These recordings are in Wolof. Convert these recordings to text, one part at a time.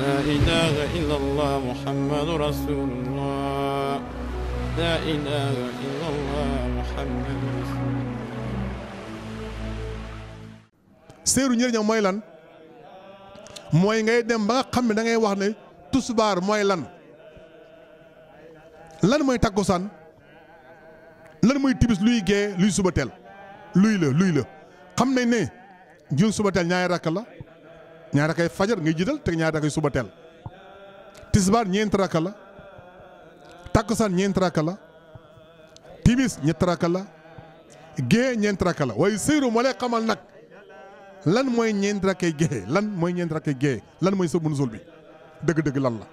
لا إله إلا الله محمد رسول الله لا إله إلا الله محمد رسول الله. seeru njëriñam mooy lan mooy ngay dem ba nga xam ne da ngay wax ne tusbaar mooy lan mooy takkusaan lan mooy tibis luy gee luy suba teel luy la xam nañ ne jul suba teel ñaari rakk la ñaari rakkay fajar ngay jiital te ñaari rakkay suba teel tisbaar ñeenti rakk la takkusaan ñeenti rakk la tibis ñetti rakk la gee ñeenti rakk la waaye seeru moo lay xamal nag lan mooy ñeenti rakkay gee lan mooy ñeenti rakkay gee lan mooy sababu nuzul bi dëgg-dëgg lan la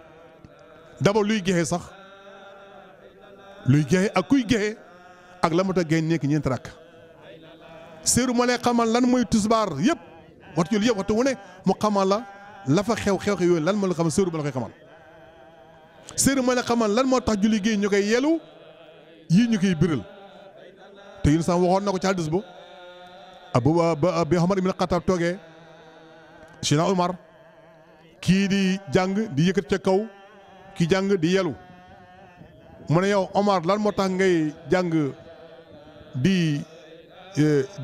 d'abord luy gee sax luy gee ak kuy gee ak la moo tax gee nekk ñeenti rakk seeru moo lay xamal lan mooy tisbaar yëpp waxtu yooyu yëpp waxtu wu ne mu xamal la fa xew yooyu lan moo la xamal seeru ba la koy xamal seeru moo lay xamal lan moo tax julli gi ñu koy yelu yii ñu koy biral te yéen sax waxoon na ko ci hadiis ba bi Omar ibn Khattab toogee Seydina Omar kii di jàng di yëkkat ca kaw kii jàng di yelu mu ne yow Omar lan moo tax ngay jàng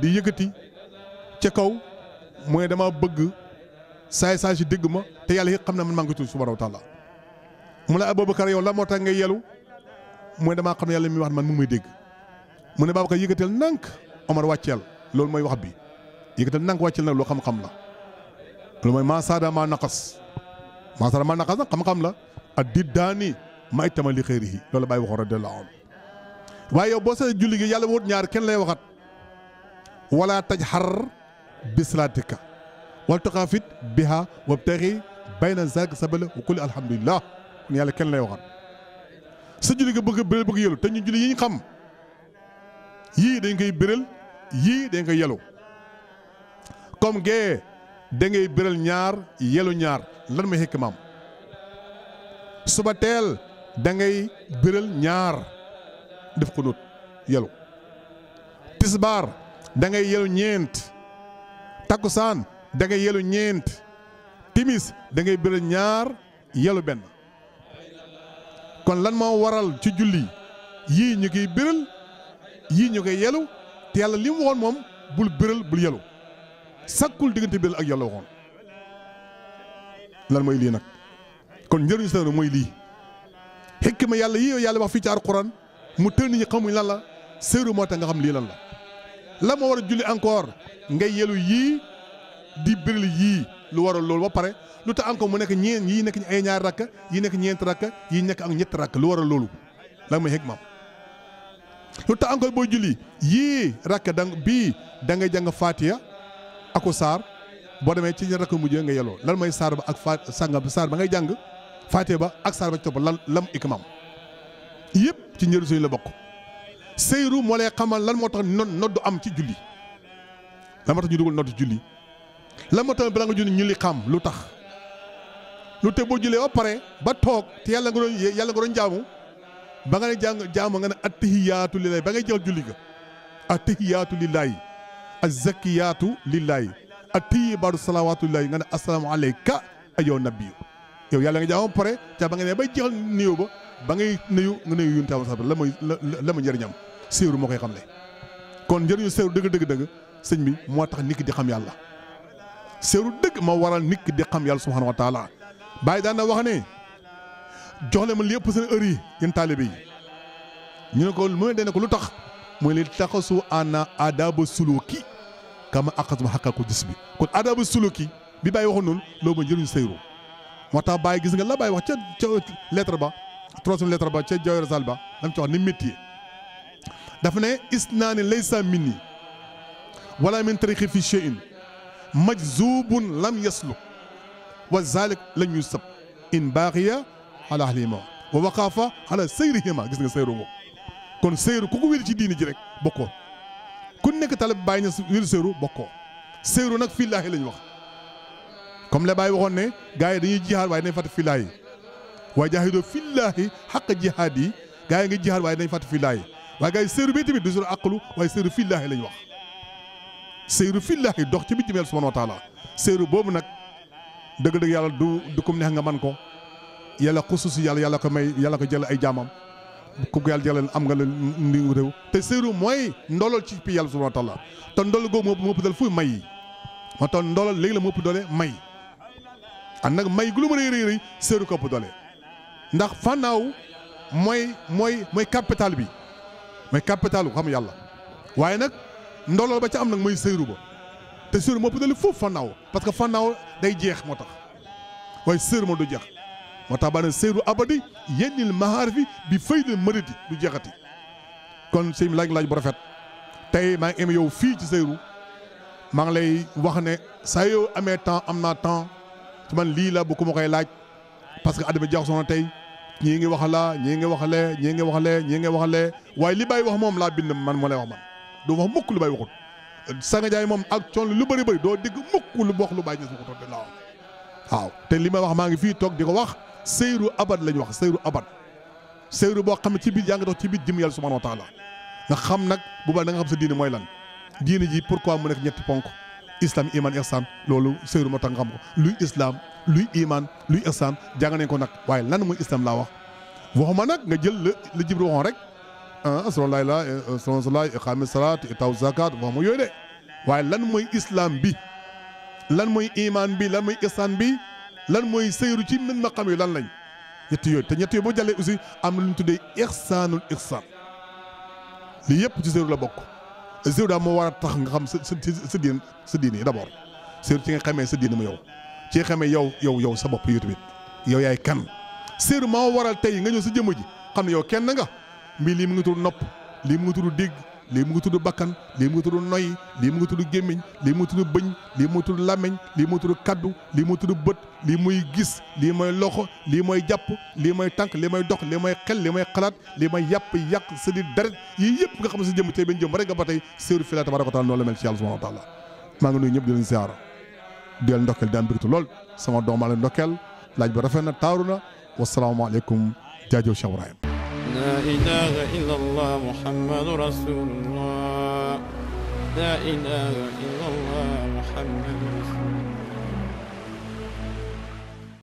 di yëkkati ca kaw mooy dama bëgg saay si dégg ma te yàlla yi xam ne man maa ngi tudd subhaanahu wa taala mu ne Abubakar yow lan moo tax ngay yelu mooy damaa xam ne yàlla mi wax man mu ngi may dégg mu ne Babacar yëkkatal nànk Omar wàcceel loolu mooy wax bi yëkkatal nànk wàcceel nag loo xam-xam la loolu mooy maasaada maa naqas nag xam-xam la ak di daani ma ittama li xëyrihi loolu bàyyi waxoon radiyallaahu anhu waaye yow boo sa julli gi yàlla wut ñaar kenn lay waxat wala tajhar bi salaatika wal tuxaafit biha wabtaxi bayna zaalika sabila wa qul alhamdulillah kon yàlla kenn lay waxat sa julli gi bëgg yëlu te ñu julli yi ñu xam yii dañ koy biral yii dañ koy yelu comme gee da ngay biral ñaar yelu ñaar lan mooy hikmaam suba teel da ngay biral ñaar def ko nut yelu tisbaar da ngay yelu ñeent takkusaan da ngay yelu ñeent timis da ngay biral ñaar yelu benn kon lan moo waral ci julli yii ñu koy biral yii ñu koy yelu te yàlla li mu waxoon moom bul biral bul yelu sakkul diggante biral ak yàlla waxoon lan mooy lii nag kon njëriñu seeru mooy lii xikma yàlla yii yàlla wax fii ci alquran mu tënk nit ñi xamuñ lan la seeru moo tax nga xam lii lan la moo war a julli encore ngay yelu yii di biral yii lu waral loolu ba pare lu tax encore mu nekk yii nekk ay ñaari rakka yii nekk ñeenti rakka yii nekk ak ñetti rakka lu waral loolu lan mooy xikmaam lu tax encore booy julli yii rakka bii da ngay jàng Fatiha ako saar boo demee ci ñaar rakka mujj nga yeloo lan mooy saar ba ak saar ba ngay jàng Fatiha ba ak saar ba ci topp lam ikmaam yëpp ci njëriñ suñu la bokk. seyru moo lay xamal lan moo tax noddu am ci julli lan moo tax ñu dugal noddu ci julli lan moo tax balaa nga julli ñu li xam lu tax lu te boo jullee ba pare ba toog te yàlla nga doon jaamu ba nga ne jaamu nga ne attihiyaatu lillahi ba ngay jël julli ga attihiyaatu lillahi azzakiyaatu lillahi attiyibaatu salawaatu lillahi nga ne assalaamu alayka ayyuhan nabiyyu yow yàlla nga jaamu ba pare ca ba nga ne bay jeexal nuyoo ba ngay nuyu nga nuyu yunta wa la mooy la ma njëriñam séeru moo koy xam ne kon njëriñu séeru dëgg sëñ bi moo tax nit ki di xam yàlla séeru dëgg moo waral nit ki di xam yàlla subhanahu wa taala bàyyi daan na wax ne jox leen ma li ëpp seen heure yi yéen taalibe yi ñu ne ko mu ne ko lu tax mooy li taxasu ana adaaba suluki kama aqas ma xaqal ko gis bi kon adaaba suluki bi bàyyi waxoon noonu loolu mooy njëriñu séeru moo tax bàyyi gis nga la bàyyi wax ca lettre ba troisième lettre ba ca Jawhar Sall ba dam ci wax ni métier dafa ne isnaani laysa minni wala min tariqi fi shay'in majzubun lam yaslu wa zalik lañ ñu sab in baaxiya ala ahlihima wa waqafa ala sayrihima gis nga sayru ngo kon sayru ku ko wéri ci diini ji rek bokkoo ku nekk talib bàyyi na wéri sayru bokkoo sayru nag fillaahi lañ wax comme la bàyyi waxoon ne gars yi dañuy jihaad waaye dañ fàtte fillaahi waaye jaahidoo fillaahi xaq jihaad yi gars yi ngi jihaad waaye dañ fàtte fillaahi waaye gars yi sayru bi tamit du sur aqlu waaye sayru fillaahi lañ wax sayru fillaahi dox ci bitim Yàlla subhaanahu wa taala sayru boobu nag dëgg-dëgg yàlla du kum neex nga man ko yàlla xususi yàlla ko may yàlla ko jël ay jaamam ku ko yàlla jëlee am nga la ndi réew te séeru mooy ndolol ci pi yàlla subhanahu wa taala te ndol googu moo ëpp doole fu may yi moo tax ndolol léegi la moo ëpp doole may ak nag may gu lu ma rëy séeru ko ëpp doole ndax fànnaaw mooy capital bi mooy capitalu xam yàlla waaye nag ndolol ba ca am nag mooy séeru ba te séeru moo ëpp doole foofu fànnaaw parce que fànnaaw day jeex moo tax waaye séeru moo du jeex moo tax ba ne séeru abadi yennil mahaarifi bi faydil maridi du jeexati kon sëñ laaj bu rafet tey maa ngi am yow fii ci séeru maa ngi lay wax ne saa yoo amee temps am naa temps ci man lii la bu ko ma koy laaj parce que àddina jaxasoo na tey ñii ngi wax la ñii ngi wax lee ñii ngi wax lee ñii ngi wax lee waaye li Baye wax moom laa bind man moo lay wax man doo wax mukk lu Baye waxut Sanga Jaay moom ak coon lu bëri doo dégg mukk lu wax lu Baye ñes ma ko toog di la waaw te li may wax maa ngi fii toog di ko wax séyru abad lañu wax séyru abad séyru boo xam ne ci biir yaa ngi dox ci biir jëm yàlla subhanahu wa taala nga xam nag bu baax da nga xam sa diine mooy lan diine ji pourquoi mu nekk ñetti ponk islam iman ihsan loolu séyru moo tax nga xam ko luy islam luy iman luy ihsan jàng nañ ko nag waaye lan mooy islam laa wax waxuma nag nga jël la Jibril waxoon rek asalaamaaley la asalaamaaley iqaami salaat itaw zakat waxuma yooyu de waaye lan mooy islam bi lan mooy iman bi lan mooy ihsan bi lan mooy séyru ci mën ma xam yi lan lañ ñetti yooyu te ñetti yooyu boo jàllee aussi am na lu ñu tuddee ihsaanul ihsaan lii yëpp ci séyru la bokk séyru daal moo war a tax nga xam sa diine yi d'abord séyru ci nga xamee sa diine mu yow ci nga xamee yow sa bopp yow tamit yow yaay kan séyru moo waral tey nga ñëw sa jëmm ji xam ne yow kenn nga mbii lii mu ngi tudd nopp lii mu ngi tudd dégg lii mu ngi tudd bakkan lii mu ngi tudd noy lii mu ngi tudd gémmiñ lii mu ngi tudd bëñ lii mu ngi tudd làmmiñ lii mu ngi tudd kaddu lii mu ngi tudd bët lii muy gis lii mooy loxo lii mooy jàpp lii mooy tànk lii mooy dox lii mooy xel lii mooy xalaat lii mooy yàpp yàq sa di deret yii yëpp nga xam ne sa jëmm tey benn jëm rek nga ba tey séeru fi la tabaaraka wa taala noonu la mel ci yàlla subhaanahu wa taala maa ngi nuyu ñëpp di leen ziara di leen ndokkeel di am mbégte lool sama doom maa leen ndokkeel laaj ba rafet na taaru na wasalaamaaleykum jaajëf Cheikh Ibrahim لا إله إلا الله محمد رسول الله لا إله إلا الله محمد رسول الله